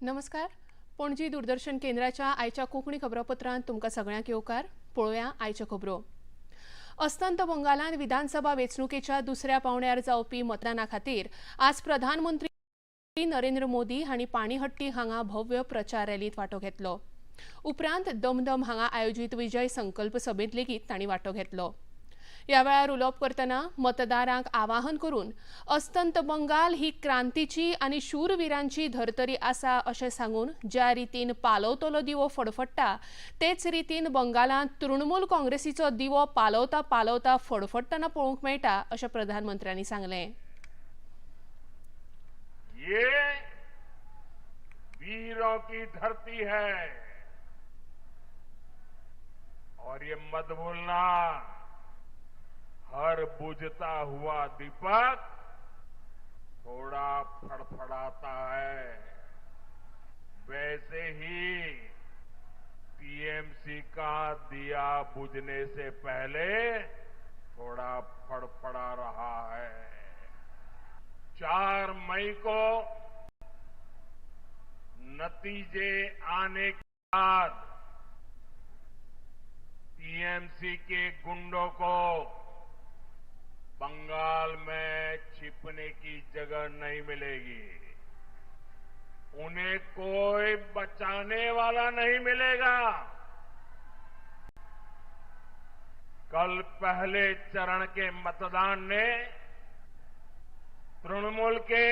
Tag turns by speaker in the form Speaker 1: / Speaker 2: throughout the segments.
Speaker 1: नमस्कार. पणजी दूरदर्शन केंद्राच्या आयच्या कोंकणी खबरापत्रांत तुमकां सगळ्यांक येवकार. पळोवया आयच्यो खबरो. अस्तंत बंगालांत विधानसभा वेंचणुकेच्या दुसऱ्या पावंड्यार जावपी मतदाना खातीर आज प्रधानमंत्री नरेंद्र मोदी हांणी पाणीहट्टी हांगा भव्य प्रचार रॅलींत वांटो घेतलो. उपरांत दमदम हांगा आयोजीत विजय संकल्प सभेंत लेगीत तांणी वांटो घेतलो. ह्या वेळार उलोवप करतना मतदारांक आवाहन करून अस्तंत बंगाल ही क्रांतीची आनी शूरवीरांची धर्तरी आसा अशें सांगून, ज्या रितीन पालवतलो दिवो फडफडटा तेच रितीन बंगालांत तृणमूल काँग्रेसीचो दिवो पालवता पालवता फडफडटना पळोवंक मेळटा अशें प्रधानमंत्र्यांनी सांगलें.
Speaker 2: ये वीरों की धरती है और ये मत भूलना, हर बुझता हुआ दीपक थोड़ा फड़फड़ाता है, वैसे ही टीएमसी का दिया बुझने से पहले थोड़ा फड़फड़ा रहा है. 4 मई को नतीजे आने के बाद टीएमसी के गुंडों को बंगाल में छिपने की जगह नहीं मिलेगी. उन्हें कोई बचाने वाला नहीं मिलेगा. कल पहले चरण के मतदान ने तृणमूल के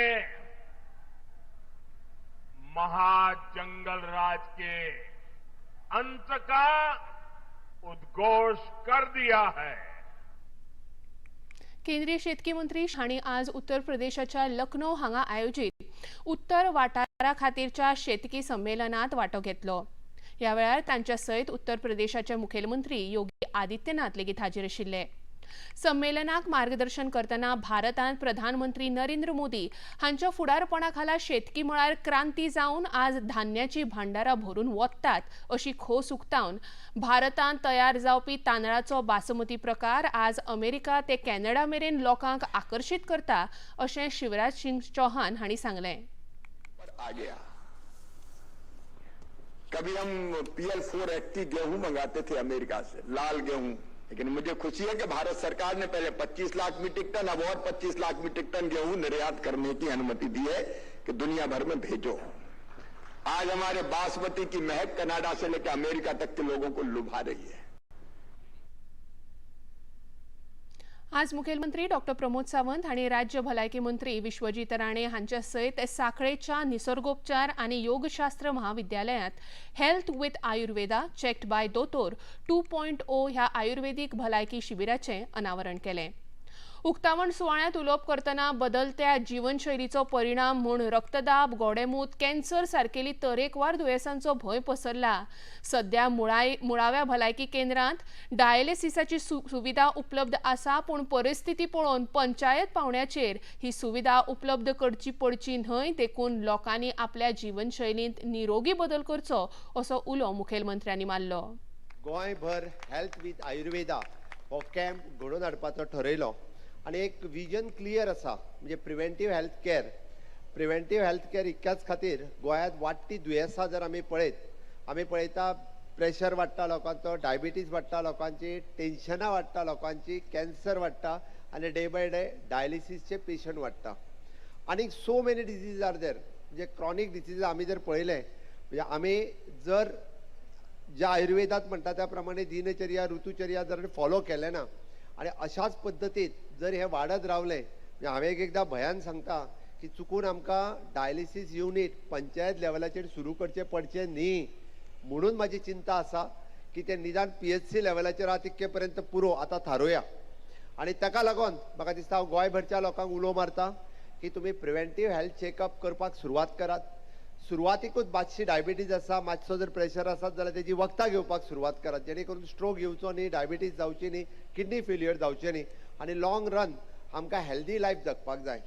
Speaker 2: महाजंगल राज के अंत का उद्घोष कर दिया है.
Speaker 1: केंद्रीय शेतकी मंत्री हांणी आज उत्तर प्रदेशाच्या लखनौ हांगा आयोजीत उत्तर वाठारा खातीरच्या शेतकी संमेलनात वांटो घेतलो. ह्या वेळार तांच्या सयत उत्तर प्रदेशाचे मुखेलमंत्री योगी आदित्यनाथ लेगीत हाजीर आशिल्ले. संमेलनाक मार्गदर्शन करतना भारतांत प्रधानमंत्री नरेंद्र मोदी हांच्या फुडारपणा खाला शेतकी मळार क्रांती जावन आज धान्याची भांडारां भरून वतात अशी खोस उक्तावन, भारतांत तयार जावपी तांदळाचो बासमती प्रकार आज अमेरिका ते कॅनडा मेरेन लोकांक आकर्शीत करता अशें शिवराज सिंग चौहान हांणी सांगलें.
Speaker 3: आ गया. कभी हम पीएल 480 गेहूं मंगाते थे अमेरिका से, लाल गेहूं. लेकिन मुझे खुशी है कि भारत सरकार ने पहले 25 लाख मीट्रिक टन, अब और 25 लाख मीट्रिक टन गेहूं निर्यात करने की अनुमति दी है कि दुनिया भर में भेजो. आज हमारे बासमती की महक कनाडा से लेकर अमेरिका तक के लोगों को लुभा रही है.
Speaker 1: आज मुखेलमंत्री डॉक्टर प्रमोद सावंत हांणी राज्य भलायकी मंत्री विश्वजीत राणे हांच्या सयत साखळेच्या निसर्गोपचार आनी योगशास्त्र महाविद्यालयांत "Health with Ayurveda checked by दोतोर 2.0" ह्या आयुर्वेदीक भलायकी शिबिराचें अनावरण केलें. उक्तावण सुवाळ्यांत उलोवप करतना बदलत्या जिवनशैलीचो परिणाम म्हूण रक्तदाब, गोडेमूत, कॅन्सर सारकेली तरेकवार दुयेंसांचो भंय पसरला. सध्या मुळाव्या भलायकी केंद्रांत डायलिसिसाची सुविधा उपलब्ध आसा, पूण परिस्थिती पळोवन पंचायत पावंड्याचेर ही सुविधा उपलब्ध करची पडची न्हय देखून लोकांनी आपल्या जिवनशैलींत निरोगी बदल करचो असो उलो मुखेलमंत्र्यांनी मारलो.
Speaker 4: गोंयभर हेल्थ विथ आयुर्वेदा हो कॅम्प घडोवन हाडपाचो ठरयलो आनी एक विजन क्लियर आसा, म्हणजे preventive health care. Preventive health care इतक्याच खातीर, गोंयांत वाडटी दुयेंसां जर आमी पळयत, आमी पळयता प्रेशर वाडटा लोकांचो, डायबिटीज वाडटा लोकांची, टेन्शनां वाडटा लोकांची, कॅन्सर वाडटा आनी डे बाय डे डायलिसीसचे पेशंट वाडटा. आनी so many disease are there, म्हणजे क्रॉनीक डिसीज आमी जर पळयले, म्हणजे आमी जर ज्या आयुर्वेदात म्हणटा त्या प्रमाणे दिनचर्या, ऋतुचर्या जर फॉलो केले ना आनी अशाच पद्दतीत जर हे वाडत रावले, म्हणजे हांवें एक एकदां भंयान सांगता की चुकून आमकां डायलिसीस युनीट पंचायत लेवलाचेर सुरू करचें पडचें न्ही म्हणून म्हाजी चिंता आसा की ते निदान पीएचसी लेवलाचेर आहा तितके पर्यंत पुरो, आतां थारोवया. आनी ताका लागून म्हाका दिसता हांव गोंयभरच्या लोकांक उलो मारता की तुमी प्रिवेंटीव हेल्थ चॅकअप करपाक सुरवात करात. सुरवातीकूच मातशी डायबिटीज आसा, मातसो जर प्रेशर आसा जाल्यार तेजी वखदां घेवपाक सुरवात करात, जेणे करून स्ट्रोक येवचो न्ही, डायबिटीज जावची न्ही, किडनी फेल्युअर जावचें न्ही आनी लॉंग रन आमकां हेल्दी लायफ जगपाक जाय.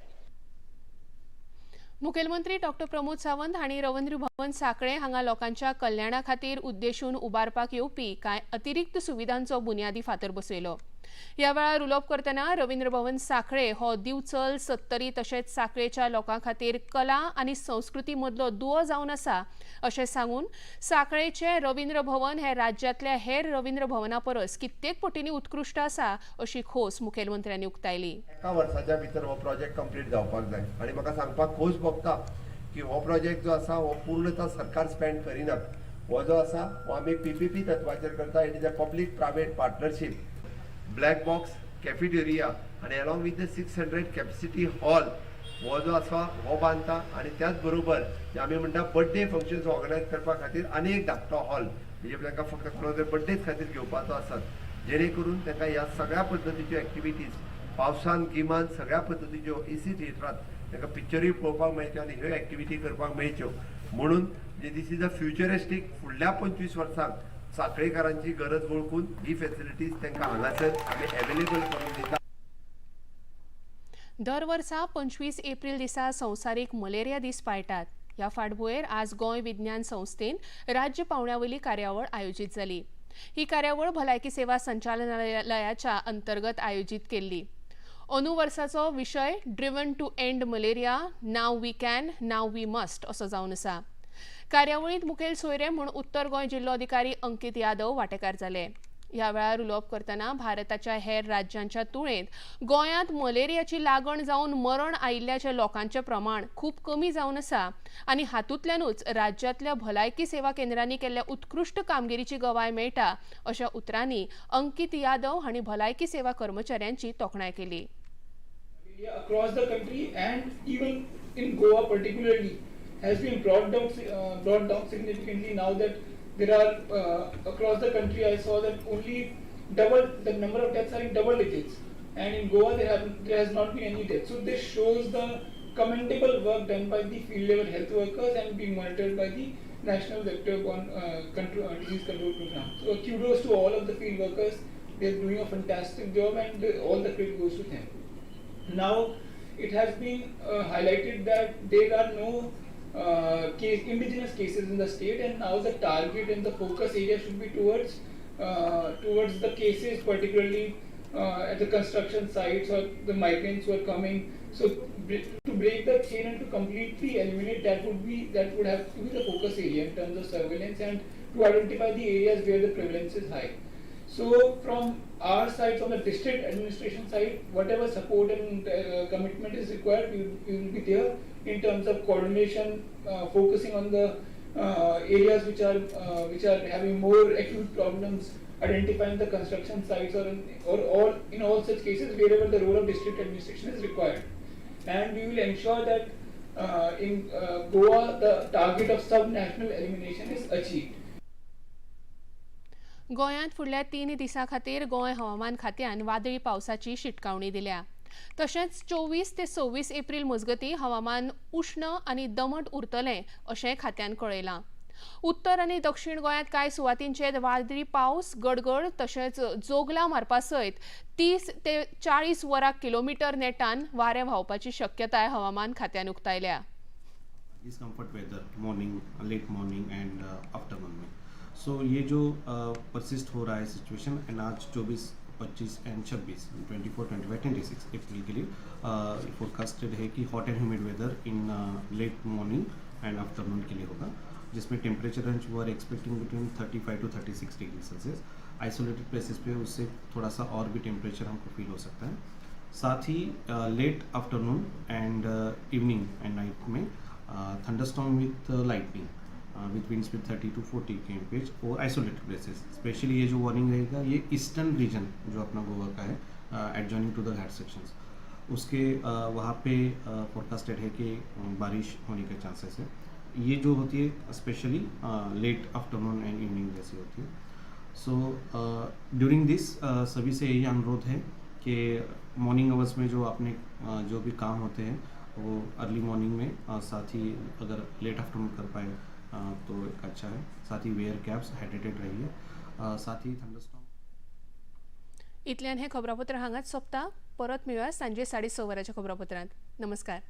Speaker 1: मुखेलमंत्री डॉक्टर प्रमोद सावंत हांणी रवींद्र भवन साखळे हांगा लोकांच्या कल्याणा खातीर उद्देशून उबारपाक येवपी कांय अतिरिक्त सुविधांचो बुन्यादी फातर बसयलो. ह्या वेळार उलोवप करतना रवींद्र भवन सांखळे हो दिवचल, सत्तरी तशेंच सांखळेच्या लोकां खातीर कला आनी संस्कृती मदलो दुवो जावन आसा अशें सांगून सांखळेचें रवींद्र भवन हे राज्यांतल्या हेर रवींद्र भवना परस कित्येक पटींनी उत्कृश्ट आसा अशी खोस मुखेलमंत्र्यांनी उक्तायली.
Speaker 4: एका वर्साच्या भितर हो प्रोजेक्ट कंप्लीट जावपाक जाय आनी म्हाका सांगपाक खोस भोगता की हो प्रोजेक्ट जो आसा हो पूर्णता सरकार स्पेंड करिना. हो जो आसा हो आमी पीपीपी तत्वाचेर करता. It is a public private partnership. Black box, cafeteria आनी along with the 600 capacity hall हो जो आसा हो बांदता आनी त्याच बरोबर जे आमी म्हणटा बर्थडे फंक्शन्स ऑर्गनायज करपा खातीर आनी एक धाकटो हॉल, म्हणजे तांकां फक्त कोणा जर बर्थडेच खातीर घेवपाचो आसत, जेणे करून तांकां ह्या सगळ्या पद्दतीच्यो एक्टिविटीज पावसान गिमान सगळ्या पद्दतीच्यो एसी थिएटरात तांकां पिक्चरूय पळोवपाक मेळच्यो आनी ह्यो एक्टिविटी करपाक मेळच्यो म्हणून. म्हणजे this is a futuristic, फुडल्या 25 वर्सांक सांखळेकारांची गरज वळखून ही फेसिलिटीज तांकां हांगासर आमी एवेलेबल करून दिता.
Speaker 1: दर वर्सा 25 एप्रील दिसा संवसारीक मलेरिया दीस पाळटात. ह्या फाटभुंयेर आज गोंय विज्ञान संस्थेन राज्य पावंड्या वयली कार्यावळ आयोजीत जाली. ही कार्यावळ भलायकी सेवा संचालनालयाच्या अंतर्गत आयोजीत केल्ली. अंदू वर्साचो विशय "Driven to end malaria, now we can, now we must" असो जावन आसा. कार्यावळींत मुखेल सोयरे म्हूण उत्तर गोंय जिल्लोधिकारी अंकित यादव वांटेकार जाले. ह्या वेळार उलोवप करतना भारताच्या हेर राज्यांच्या तुळेंत गोंयांत मलेरियाची लागण जावन मरण आयिल्ल्याच्या लोकांचें प्रमाण खूब कमी जावन आसा आनी हातूंतल्यानूच राज्यांतल्या भलायकी सेवा केंद्रांनी केल्ल्या उत्कृश्ट कामगिरीची गवाय मेळटा अशा उतरांनी अंकित यादव हांणी भलायकी सेवा कर्मचाऱ्यांची तोखणाय केली.
Speaker 5: Across the country and even in Goa particularly has been brought down significantly, now that there are across the country I saw that only double the number of deaths are in double digits, and in Goa there has not been any death. So this shows the commendable work done by the field level health workers and being monitored by the National Vector Borne Disease Control Program. So kudos to all of the field workers. They are doing a fantastic job and all the credit goes to them. Now, it has been highlighted that there are no indigenous cases in the state, and now the target and the focus area should be towards the cases, particularly at the construction sites or the migrants who are coming. So, to break the chain and to completely eliminate that would have to be the focus area in terms of surveillance and to identify the areas where the prevalence is high. So from our side, from the district administration side, whatever support and commitment is required, we will be there in terms of coordination, focusing on the areas which are having more acute problems, identifying the construction sites or in all such cases wherever the role of district administration is required. And we will ensure that in Goa the target of sub-national elimination is achieved.
Speaker 1: गोंयांत फुडल्या 3 दिसां खातीर गोंय हवामान खात्यान वादळी पावसाची शिटकावणी दिल्या. तशेंच 24 ते 26 एप्रील मजगतीं हवामान उश्ण आनी दमट उरतलें अशें खात्यान कळयलां. उत्तर आनी दक्षिण गोंयांत कांय सुवातींचेर वादळी पावस, गडगड तशेंच जोगलां मारपा सयत 30 ते 40 वरां किलोमिटर नेटान वारें व्हांवपाची शक्यताय हवामान खात्यान उक्तायल्या.
Speaker 6: Discomfort weather morning, late morning and afternoon में. सो ये जो परसिस्ट हो रहा है सिचुएशन एंड आज 24, 25 एंड 26, 24, 25, 26 अप्रैल के लिए फोरकास्टेड है कि hot and humid weather in late morning and afternoon K लिए होगा, जिसमें temperature range we are expecting between 35 to 36 degree Celsius. Isolated places pay उससे थोड़ा सा और भी टेम्परेचर हमको फील हो सकता है. साथ ही late afternoon and evening and night में thunderstorm with lightning with wind speed 30 to 40 kmph Aur isolated places. Specially ये जो वार्निंग रहेगा, ये ईस्टर्न रीजन जो अपना गोवा का है, adjoining to the ghat sections, उसके वहाँ पे फोरकास्टेड है कि बारिश होने के चांसेस है. ये जो होती है, specially late afternoon and evening जैसी होती है. सो ड्यूरिंग this सभी से यही अनुरोध है कि मॉर्निंग आवर्स में जो आपने जो भी काम होते हैं, वो अर्ली मॉर्निंग में, साथ ही अगर लेट आफ्टरनून कर पाए तो एक अच्छा है. साथ ही वेयर कैप्स, हाइड्रेटेड रहिए, साथ ही थंडरस्टॉर्म.
Speaker 1: इतल्यान हें खबरापत्र हांगाच सोंपता. परत मेळुया सांजे 6:30 वरांच्या खबरापत्रांत. नमस्कार.